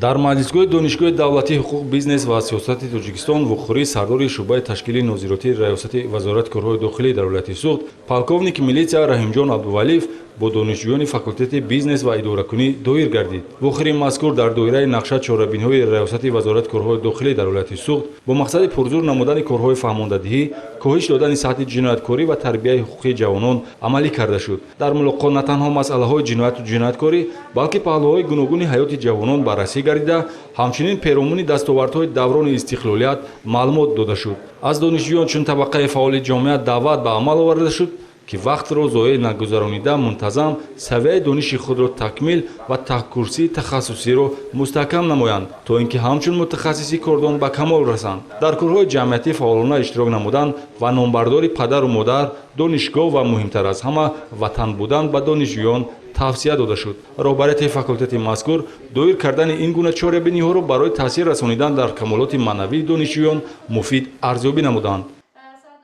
Дар маҷлисгоҳи Донишгоҳи давлатии ҳуқуқ, бизнес ва сиёсати Тоҷикистон вохӯрии сардори шӯъбаи ташкили нозиротии Раёсати Вазорати корҳои дохилӣ дар вилояти Суғд, полковники милитсия Раҳимҷон Абдувалиев бо донишҷӯёни факултети бизнес ва идоракунӣ доир гардид. Вохӯрии мазкур дар доираи нақша чорабиниҳои Раёсати Вазорати корҳои дохилӣ дар вилояти Суғд бо мақсади пурзур намудани корҳои фаҳмондадиҳӣ, коҳиш додани сатҳи ҷинояткорӣ ва тарбияи ҳуқуқии ҷавонон амалӣ карда шуд. Дар мулоқот на танҳо масъалаҳои ҷинояту ҷинояткорӣ, балки паҳлӯҳои гуногуни ҳаёти ҷавонон баррасӣ гардида, ҳамчунин перомуни дастовардҳои даврони истиқлолият маълумот дода шуд. Аз донишҷӯён чун табақаи фаъоли ҷомеа даъват ба амал оварда шуд, ки вақтро зоеъ нагузаронида, мунтазам савияи дониши худро такмил ва таҳкурсии тахассусиро мустаҳкам намоянд, то ин ки ҳамчун мутахассиси кордон ба камол расанд, дар корҳои ҷамъиятӣ фаъолона иштирок намудан ва номбардори падару модар, донишгоҳ ва муҳимтар аз ҳама ватан будан ба донишҷӯён тавсия дода шуд. Роҳбарияти факултети мазкур доир кардани ин гуна чорабиниҳоро барои таъсир расонидан дар камолоти маънавии донишҷӯён муфид арзёбӣ намуданд.